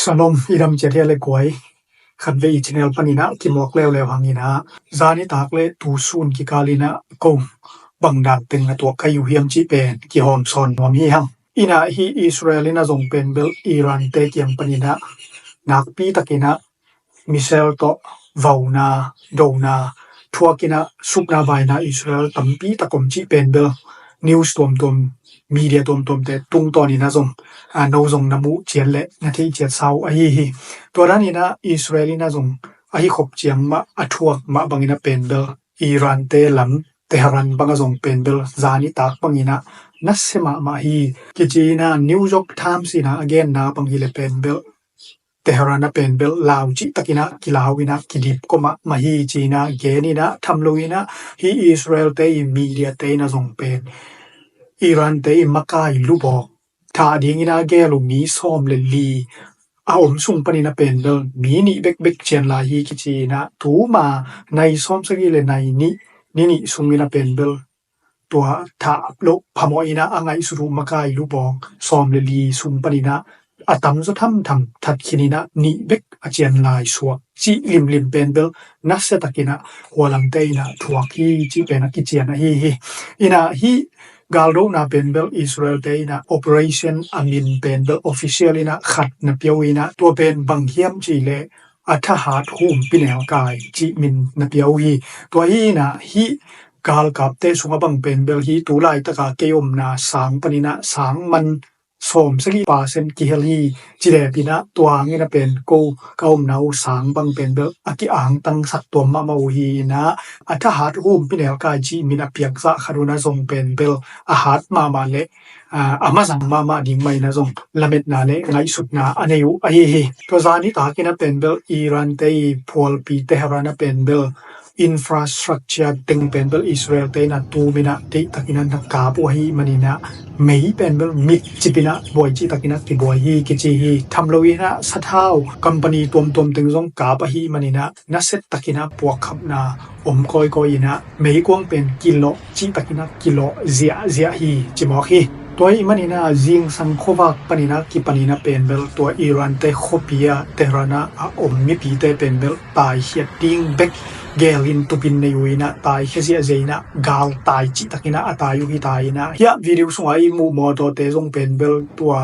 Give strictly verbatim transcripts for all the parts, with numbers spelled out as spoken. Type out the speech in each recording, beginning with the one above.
Shalom, i dam ciat hia le kuai. Khatvei i channel panin ah kimuak leuleu hangin ah, zan nitak le tusun kikal in ah ko bang dan teng na tuak ka hi uh hiam cih pen kihawmsawn nuam hi hang. In ah hih Israel in ah zong pen bel Iran te kiang panin ah nakpi takin ah missile tawh vauna, dona thuakin ah supna baina Israel tampi tak om cih pen bel news tuamtuam, media tuamtuamte tungtawnin ah zong, a, no zong na muh ciat le na theih ciat sa uh ahi hi. Tua danin ah Israel in ah zong ahi khop ciang mah a thuak mah bangin ah pen bel Iran te lam Tehran bang ah zong pen bel zan nitak bangin ah nasia mahmah hi. Kici in ah New York Times in ah a genna bang hi le pen bel Tehran ah pen bel lau cih takin ah kilau in ah kidip kua mahmah hi ci in ah gen in ah tham lo in ah hih Israel te i media te in ah zong pen Iran te i makai lubawk thah dingin ah gel uh mi sawm le li a om sung panin ah pen bel mi nih bekbek cian lai hi kici in ah tuma nai sawm sagih le nai nih, ni nih sungin ah pen bel tua thah loh phamawh in ah a ngaihsut uh makai lubawk sawm le li sung panin ah a tamzaw thamtham that khin in ah nih bek a cian lai suak cih limlim pen bel nasia takin ah hualamte in ah thuak hi cih pen a kician ahi hi. In ah hih galdona pen bel Israel te in ah operation a min pen bel official in ah khat na pia uh in ah tua pen bang hiam cih leh a thahat humpinelkai cih min na pia uh hi. Tua hi in ah hih galkapte sungah bang pen bel hi tu laitaka kei omna sang panin ah sang man sawm sagih percent kihel hi. Ci leh pi in ah tua hangin ah pen ko ka omna uh sang bang pen bel a kiangtangsak tuam mahmah uh hi in ah a thahat humpinelkai cih min a piakzah khat uh in ah zong pen bel a hat mahmah le, a, a mazang mahmah ding mah in ah zong lametna le ngaihsutna a nei uh ahi hi. Tua zan nitak in ah pen bel Iran te i phualpi Tehran ah pen bel infrastructure teng pen bel Israel te in ah tum in ah deihtakin ah na kap uh ahih manin ah mei pen bel mit cip in ah buai cih takin ah kibuai hi kici hi. Tham lo in ah sathau company tuamtuam teng zong kap ahih manin ah nasia takin ah puakkhapna om kawikawi in ah meikuang pen kilawh cih takin ah kilawh ziahziah hi ci mawk hi. Tua ahih manin ah zingsang khuavak panin ah kipanin ah pen bel tua Iran te khuapi ah Tehran ah a om mipite pen bel taikhiat ding bek gel in tupin nei uh in ah taikhia ziahziah in ah gal tai cih takin ah a tai uh hi ta in ah hiah video sungah i muh mawtawte zong pen bel tua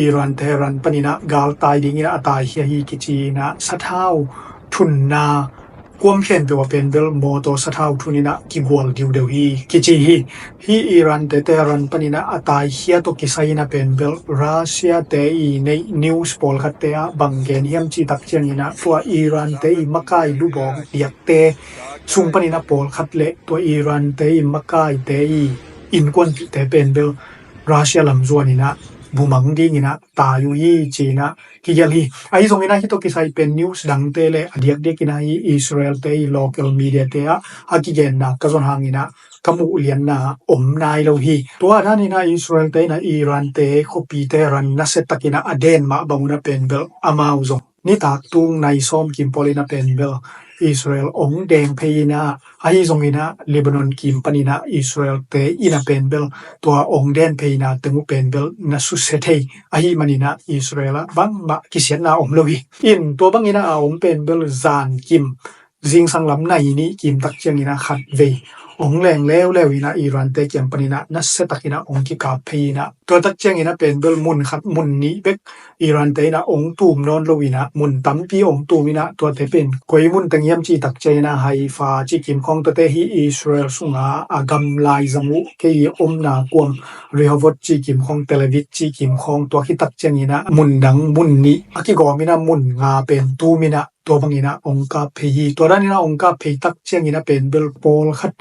Iran Tehran panin ah gal tai dingin ah a taikhia hi kici in ah sathau thunna kuam khempeuh ah pen bel mawtaw sathau thun in ah kigual diudeu hi kici hi. Hih Iran te Tehran panin ah a taikhia tawh kisai in ah pen bel Russia te i neih news pawlkhatte ah bang gen hiam cih tak ciangin ah tua Iran te i makai lubawk diakte sung panin ah pawlkhat le tua Iran te i makaite i innkuanpihte pen bel Russia lam zuan in ah bumang dingin ah tai uh hi ci in ah kigelh hi. Ahi zongin ah hih tawh kisai pen news dangte le a diakdiakin ah hih Israel te i local media te ah a kigenna ka zon hangin ah ka muh lianna om nai lo hi. Tua danin ah Israel te in ah Iran te khuapi Tehran nasia takin ah a den mah bang un ah pen bel amau zong nitak tung nai sawm kim pawl in ah pen bel Israel ong deng phei in ah, ahi zongin ah Lebanon kim panin ah Israel te in ah pen bel tua ong den phei in ah teng uh pen bel na susia thei ahih manin ah Israel ah bangmah kisiatna om lo hi. In tua bangin ah a om pen bel zan kim, zingsang lam nai nih kim tak ciangin ah khatvei ong leng leuleu in ah Iran te kiang panin ah nasia takin ah ong kikap phei in ah tua tak ciangin ah pen bel mun khat mun nih bek Iran te in ah ong tum nawn lo in ah mun tampi ong tum in ah tuate pen koi mun teng hiam cih tak ciangin ah Haifa cih kim khawng tuate hih Israel sunga a gam laizang uh kei omna kuam Rehovot cih kim khawng, Tel Aviv cih kim khawng tua khit tak ciangin ah mun dang mun nih a kigawm in ah mun nga pen tum in ah tua bangin ah ong kap phei hi. Tua danin ah ong kap phei tak ciangin ah pen bel pawlkhat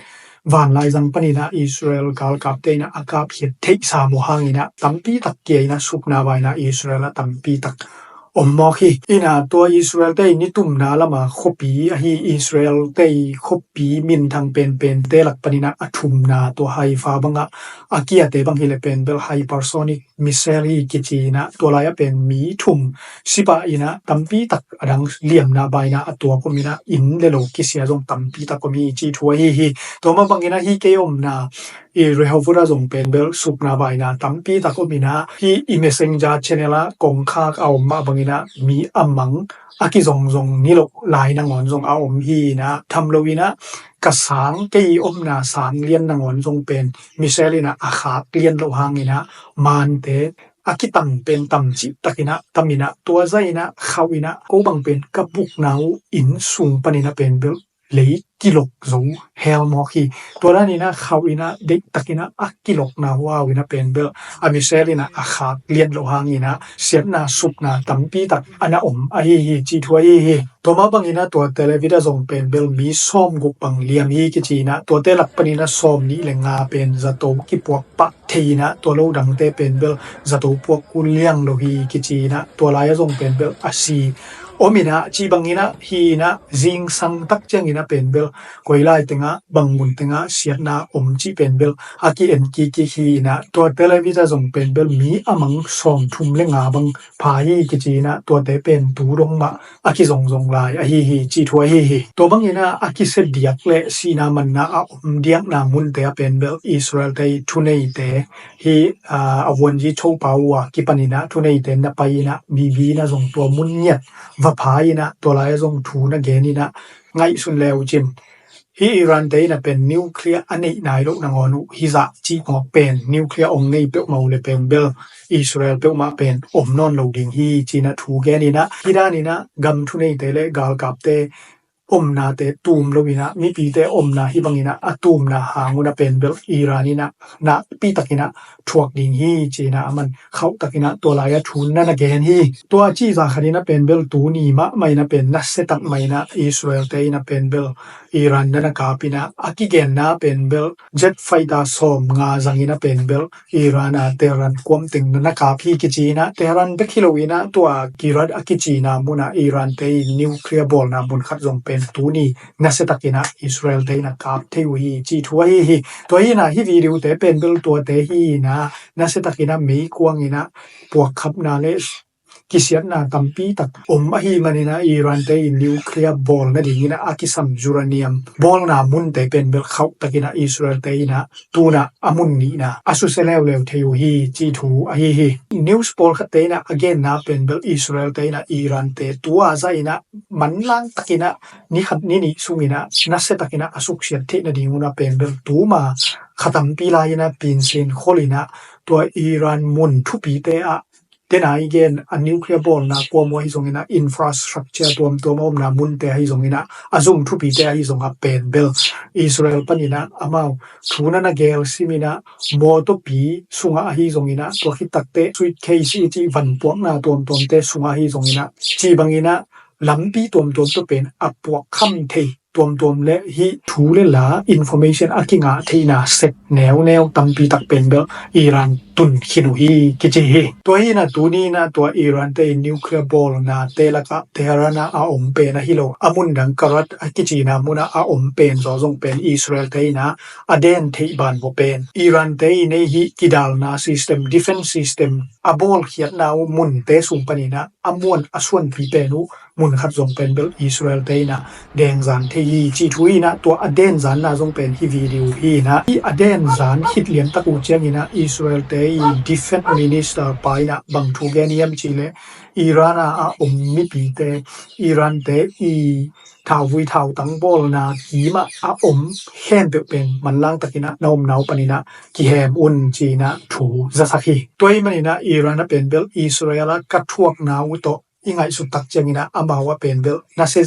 vanlaizang panin ah Israel galkapte in ah a kapkhiat theihsa mawk hangin ah tampi tak kia in ah supna baina Israel ah tampi tak om mawk hi. In ah tua Israel te i nitumna lama khuapi ahi Israel te i khuapi minthang penpente lak panin ah a thumna tua Haifa bangah a kiate bang hi le pen bel hypersonic missile hi kici in ah tua lai ah pen mi thum sipah in ah tampi tak a dang liamna baina a tuak om in ah inn le lo kisia zong tampi tak om hi cih thu ahi hi. Tua mah bangin ah hih kei omna i Rehovot ah zong pen bel supna vaina tampi tak om in ah, hih i Messenger channel ah kongkhak a om mah bangin ah mi a mang a kizongzong niloh lai nangawn zong a om hi in ah, tham lo in ah ka sang, kei i omna sang lian nangawn zong pen missile in ah a khak lian loh hangin ah mante a kitang pen tam cih takin ah tam in ah, tua zah in ah khauh in ah ko bang pen ka bukna uh inn sung panin ah pen bel lei kilok zo hel mawk hi. Tua dan in ah khauh in ah deih takin ah a kilokna uh au in ah pen bel a missile in ah a khak lian loh hangin ah siatna supna tampi tak a na om ahi hi, cih thu ahi hi. Tua mah bangin ah tua Tel Aviv ah zong pen bel mi sawmguk bang liam hi kici in ah, tuate lak panin ah sawmnih le nga pen zato kipuak pah thei in ah, tua lo dangte pen bel zato puak kul liang lo hi kici in ah, tua lai ah zong pen bel a si om in ah, cih bangin ah hi in ah, zingsang tak ciangin ah pen bel koi lai tengah, bang mun tengah siatna om cih pen bel a ki-en kikkik hi in ah, tua Tel Aviv ah zong pen bel mi a mang sawmthum le nga bang pha hi kici in ah, tuate pen tu dong mah a kizongzong lai ahi hi, cih thu ahi hi. Tua bangin ah a kisia diak le sihna manna a om diakna munte ah pen bel Israel-te i thuneite hi, aa, a vuanzi chopa uh a kipanin ah thuneite na pai in ah, Bibi in ah zong tua mun ngiat va pha in ah, tua lai ah zong thu na gen in ah, ngaihsun le uh cin, hih Iran-te in ah pen nuclear a neih nai loh nangawn uh hih zah cih mawk pen nuclear ong nei peuhmah uh le pen bel Israel peuhmah pen om nawn lo ding hi, ci in ah thu gen in ah, hih dan in ah gam thuneite le galkapte omnate tum lo in ah, mipite omna hih bangin ah a tumna hang un ah pen bel Iran in ah nakpi takin ah thuak ding hi, ci in ah aman khauh takin ah tua lai ah thu na na gen hi. Tua cih zah khat in ah pen bel tuni mahmah in ah pen nasia tak mah in ah Israel-te in ah pen bel Iran na na kap in ah, a kigenna pen bel jet fighter sawmnga zang in ah pen bel Iran a Tehran kuam teng na na kap hi kici in ah, Tehran bek hi lo in ah tua Kirat a kicina mun ah Iran-te in nuclear bawlna mun khat zong pen tuni nasia takin ah Israel-te in ah kap thei uh hi, cih thu ahi hi. Tua hi in ah hih video-te pen bel tuate hi in ah, nasia takin ah meikuang in ah puakkhapna le kisiatna tampi tak om ahih manin ah Iran-te in nuclear bawl nadingin ah a kisam uranium bawlna munte pen bel khauh takin ah Israel-te in ah tu in ah a mun nihna a susia leuleu thei uh hi, cih thu ahi hi. News pawlkhatte in ah a genna pen bel Israel-te in ah Iran-te tua zah in ah manlang takin ah ni khat ni nih sungin ah nasia takin ah a suksiat theih nading un ah pen bel tuma kha tampi lai in ah pinsin khol in ah tua Iran mun thupite ah, tena i gen a nuclear bawlna kuam uh ahi zongin ah, infrastructure tuamtuam a omna munte ahi zongin ah, a zum thupite ahi zong ah pen bel Israel panin ah amau thu na na gel sim in ah, mawtawpi sungah ahi zongin ah, tua khit takteh suitcase i cih vanpuakna tuamtuamte sungah ahi zongin ah, cih bangin ah lampi tuamtuam tawh pen a puak kham thei tuamtuam le hih thu le la information a kingah theihna sek neuneu tampi tak pen bel Iran tun khin uh hi kici hi. Tua hi in ah tuni in ah tua Iran-te in nuclear bawlnate lakah Tehran ah a om pen ahi lo, a mun dang Karat a kicina mun ah a om pen zaw zong pen Israel-te in ah a den theih banvua pen Iran-te in ei hih kidalna system, defense system a bawlkhiatna uh munte sung panin ah a muan a suanpi pen uh mun khat zong pen bel Israel-te in ah dengzan thei hi, cih thu hi in ah, tua a denzanna zong pen hih video hi in ah, hih a denzan khit lian tak uh ciangin ah Israel-te i defense minister pa in ah bang thu gen hiam cih leh, Iran ah a om mipite, Iran-te i thauvui thautang bawlna kim ah a om khempeuh pen manlang takin ah na omna uh panin ah kihem un, ci in ah thu zasak hi. Tua ahih manin ah Iran ah pen bel Israel ah ka thuakna uh tawh i ngaihsut tak ciangin ah amau ah pen bel nasia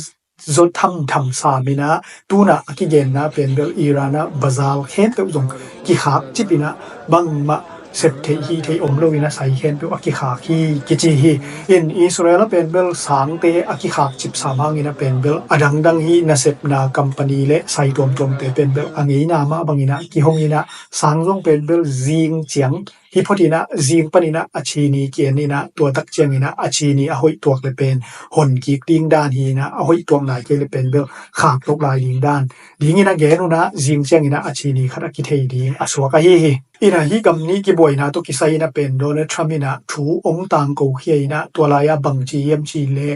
zaw thamtham sam in ah, tu in ah a kigenna pen bel Iran ah bazar khempeuh zong kikhak cip in ah, bangmah sep theih hih theih om lo in ah sai khempeuh a kikhak hi kici hi. In Israel ah pen bel sangte a kikhak cip sam hangin ah pen bel a dangdang hih nasepna company le sai tuamtuamte pen bel a ngeina mah bangin ah kihong in ah, sang zong pen bel zing ciang Hih photinah zing paninah a chini kian inah tua tak cianginah a chini a hoih tuak le pen hon kik ding dan hi inah a hoih tuak nai kei le pen bel khak tok lai ding dan dingin a gen unah zing cianginah a chini khat a kithei ding a suak ahi hi. Inah hih gam nih kibuaina tawh kisai inah pen Donald Trump inah thu ong tangko khia inah tua lai-ah bangci hiam ci le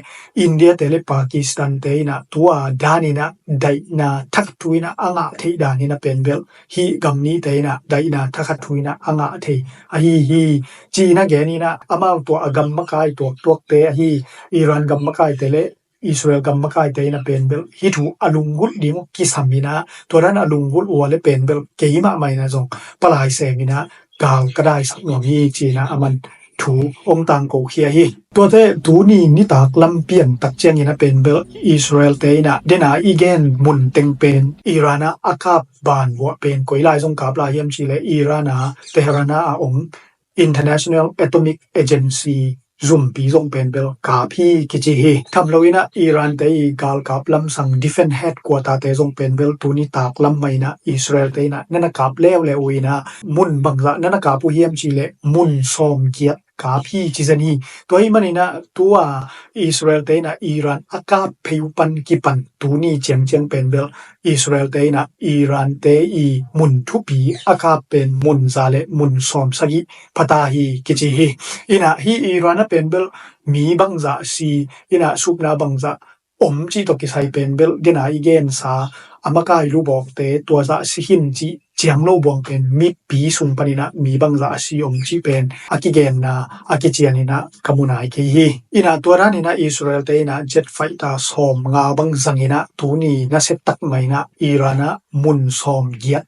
India te le Pakistan te inah tua dan inah daihna thak thu inah a ngah theih dan inah pen bel hih gam nihte inah daihna thakhat thu inah a ngah thei ahi hi. Ci inah gen inah amau tua a gam makai tuaktuakte ahi Iran gam makaite le Israel gam makaite inah pen bel hih thu a lunggulh ding uh kisam inah tua dan a lunggulh uh a le pen bel keimah mah inah zong palai sem inah gal ka daisak nuam hi ci inah a man thu ong tangko khia hi. Tuate tuni nitak lam pian tak ciangin a pen bel Israel te inah dena i gen mun teng pen Iran ah a kap ban vuah pen koi lai zong kap lai hiam ci le Iran ah Tehran ah a ong International Atomic Agency zumpi zong pen bel kap hi kici hi. Tham lo inah Iran te i galkap lamsang defense headquarter te zong pen bel tuni tak lam mah inah Israel te inah nana kap leuleu uh inah mun bangzah nana kap uh hiam ci le mun sawm giat kap hi ci zen hi. Tua hi maninah tua Israel te inah Iran a kap phei uh pan kipan tuni ciangciang pen bel Israel te inah Iran te i mun thupi a kap pen mun za le mun sawm sagih phata hi kici hi. Inah hi Iran a pen bel mi bangzah si inah supna bangzah om cih tawh kisai pen bel dena i gensa a makai lubawkte tua zah si hin cih ciang lo buang pen mipi sung paninah mi bangzah a si om cih pen a kigenna a kician inah ka mu nai kei hi. Inah tua dan inah Israel te inah jet fighter sawm nga bang zang inah tuni nasia tak mah inah Iran ah mun sawm giat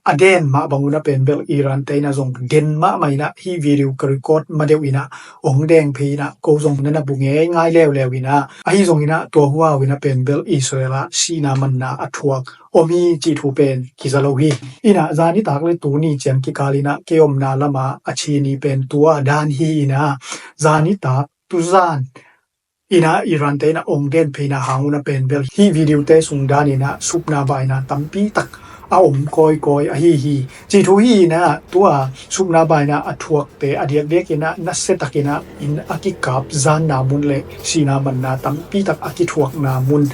a den mah bang un a pen bel Iran te inah zong den mahmah inah hih video ka record ma deuh inah ong deng phei inah ko zong nana bu ngei ngai leuleu inah ahi zong inah tua hua uh inah pen bel Israel ah sihna manna a thuak om hi cih thu pen kiza lo hi. Inah zanitak le tuni ciang kikal inah kei omna lamah a chini pen tua dan hi inah zanitak tuzan inah Iran te inah ong gen pheina hang un a pen bel hih video te sung dan inah supna baina tampi tak a om kawikawi ahi hi. Cih thu hi inah tua supna baina a thuakte a diakdiak inah nasia tak inah inn a kikap zanna mun le sihna manna tampi tak a kithuakna mun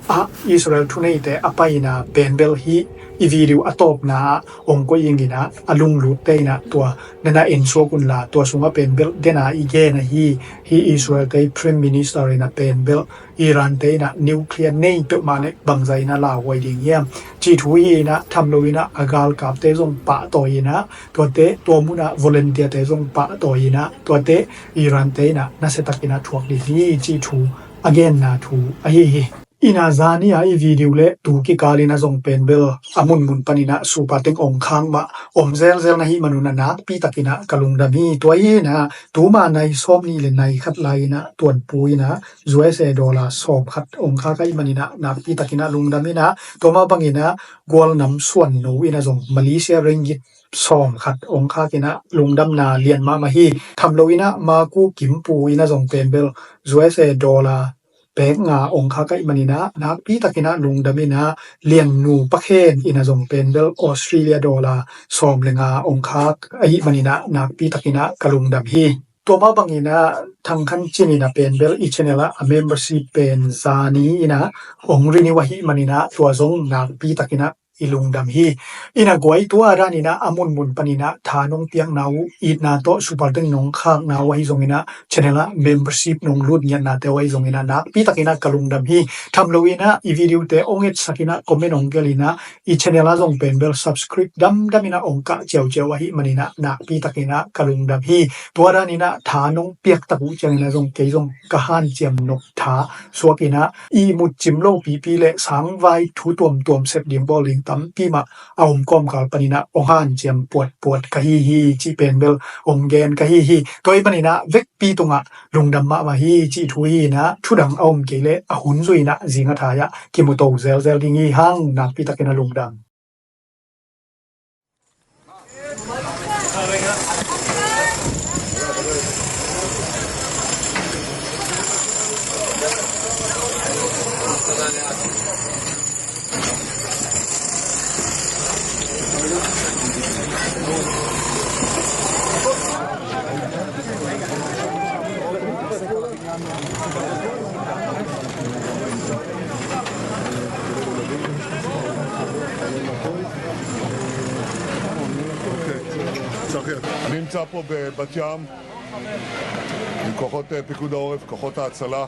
ah Israel thuneite a paina pen bel hih i video a tawpna ah ong koih ing inah a lunglutte inah tua nana ensuak unla tua sungah pen bel dena i gen ahi hi Israel te Prime Minister inah pen bel Iran te inah nuclear nei peuhmah le bangza inah lauhuai ding hiam cih thu hi inah tham lo inah a galkapte zong pahtawi inah tuate tua munah volunteer te zong pahtawi inah tuate Iran te inah nasia tak inah thuak ding hi cih thu a genna thu ahi hi. Inah zani a i video le tu kikal inah zong pen bel a munmun pan inah supa teng ong khak mah om zelzel na hi manun a nakpi tak inah ka lungdam hi. Tua hi inah tuma nai sawm nih le nai khat lai inah tuanpu inah U S A dollar sawm khat ong khak ahi man inah nakpi tak inah lungdam inah tua mah bang inah gualnam suan no inah zong Malaysia ringgit sawm khat ong khak inah lungdamna lian mahmah hi. Tham lo inah maku kimpu inah zong pen bel U S A dollar pek nga ong khak ahi man inah nakpi tak inah lungdam inah Liannu Pakhen inah zong pen bel Australia dollar sawm le nga ong khak ahi man inah nakpi tak inah ka lungdam hi. Tua mah bang inah Thang Khan Cin inah pen bel i channel ah a membership pen zani inah ong renew ahi man inah tua zong nakpi tak inah i lungdam hi. Inah guai tua dan inah a munmun pan inah tha nong piakna uh itna tawh super teng nong khakna uh ahi zong inah channel ah membership nong lut ngiatnate uh ahi zong inah nakpi tak inah ka lungdam hi. Tham lo inah i video te ong etsak inah comment ong gelh inah i channel ah zong pen bel subscribe damdam inah ong kah ciauciau ahi man inah nakpi tak inah ka lungdam hi. Tua dan inah tha nong piak tak uh ciang inah zong kei zong ka hanciam nop tha suak inah ihmut cim lo pipi le sangvai thu tuamtuam sep ding bawl ding tampi mah a om kawmkal pan inah ong hanciam puatpuat ka hi hi cih pen bel ong gen ka hi hi. Tua hi pan inah vekpi tungah lungdam mahmah hi cih thu hi inah thudang a om kei le a hun zui inah zing a thai ah kimu to zelzel ding hi hang nakpi tak inah lungdam. אני נמצא פה בבת ים עם כוחות, אה, פיקוד העורף, כוחות ההצלה.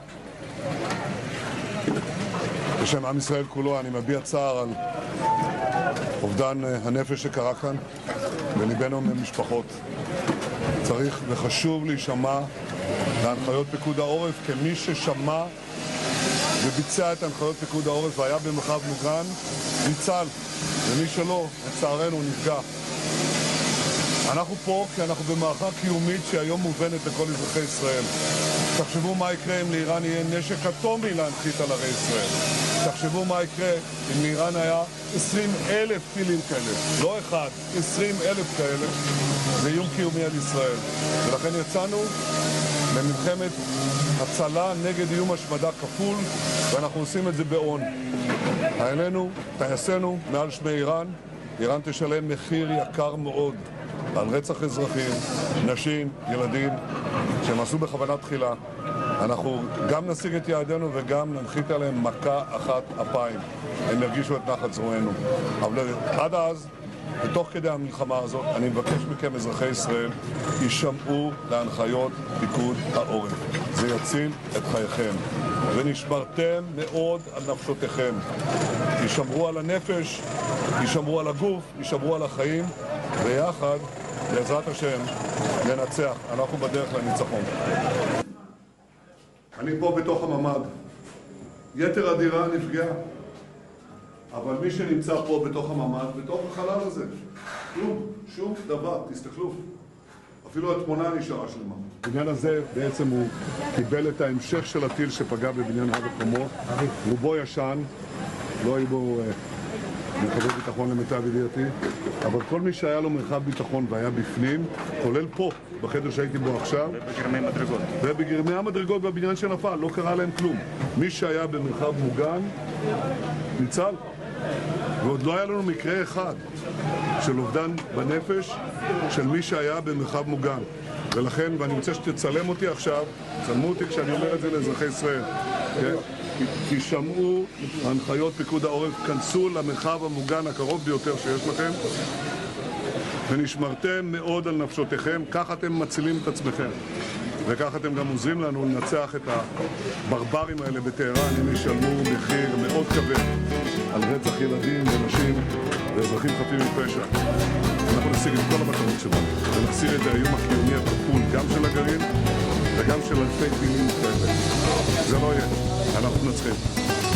בשם עם ישראל כולו אני מביע צער על אובדן, אה, הנפש שקרה כאן, וליבנו עם המשפחות. צריך וחשוב להישמע להנחיות פיקוד העורף, כמי ששמע וביצע את הנחיות פיקוד העורף והיה במרחב מוגן, ניצל, ומי שלא, לצערנו, נפגע. אנחנו פה כי אנחנו במערכה קיומית שהיא היום מובנת לכל אזרחי ישראל. תחשבו מה יקרה אם לאיראן יהיה נשק אטומי להנחית על ערי ישראל. תחשבו מה יקרה אם לאיראן היה עשרים אלף טילים כאלה, לא אחד, עשרים אלף כאלה. זה איום קיומי על ישראל. ולכן יצאנו למלחמת הצלה נגד איום השמדה כפול, ואנחנו עושים את זה באון. חיילינו, טייסינו, מעל שמי איראן. איראן תשלם מחיר יקר מאוד על רצח אזרחים, נשים, ילדים, שהם עשו בכוונה תחילה. אנחנו גם נשיג את יעדינו וגם ננחית עליהם מכה אחת אפיים. הם ירגישו את נחת זרוענו. אבל עד אז, ותוך כדי המלחמה הזאת, אני מבקש מכם, אזרחי ישראל, הישמעו להנחיות פיקוד העורף. זה יציל את חייכם. ונשמרתם מאוד על נפשותיכם. הישמרו על הנפש, הישמרו על הגוף, הישמרו על החיים, ויחד, בעזרת השם, ננצח. אנחנו בדרך לניצחון. אני פה בתוך הממד. יתר הדירה נפגעה. אבל מי שנמצא פה בתוך הממד, בתוך החלל הזה, כלום, שום דבר, תסתכלו. אפילו התמונה נשארה שלמה. הבניין הזה בעצם הוא קיבל את ההמשך של הטיל שפגע בבניין הר וחמור. רובו ישן, לא היו בו, אה, מרחבי ביטחון למיטב ידיעתי, אבל כל מי שהיה לו מרחב ביטחון והיה בפנים, כולל פה, בחדר שהייתי בו עכשיו. ובגרמי מדרגות. ובגרמי המדרגות בבניין שנפל, לא קרה להם כלום. מי שהיה במרחב מוגן, ניצל. ועוד לא היה לנו מקרה אחד של אובדן בנפש של מי שהיה במרחב מוגן. ולכן, ואני רוצה שתצלם אותי עכשיו, צלמו אותי כשאני אומר את זה לאזרחי ישראל. כן? כי שמעו הנחיות פיקוד העורף, כנסו למרחב המוגן הקרוב ביותר שיש לכם, ונשמרתם מאוד על נפשותיכם, כך אתם מצילים את עצמכם, וכך אתם גם עוזרים לנו לנצח את הברברים האלה בטהרן, הם ישלמו מחיר מאוד כבד על רצח ילדים ונשים ואזרחים חפים מפשע. אנחנו נשיג את כל המטרות שלנו, ונחזיר את האיום הקיומי הכפול, גם של הגרעין וגם של אלפי טילים כאלה. זה לא יהיה. אנחנו מנצחים.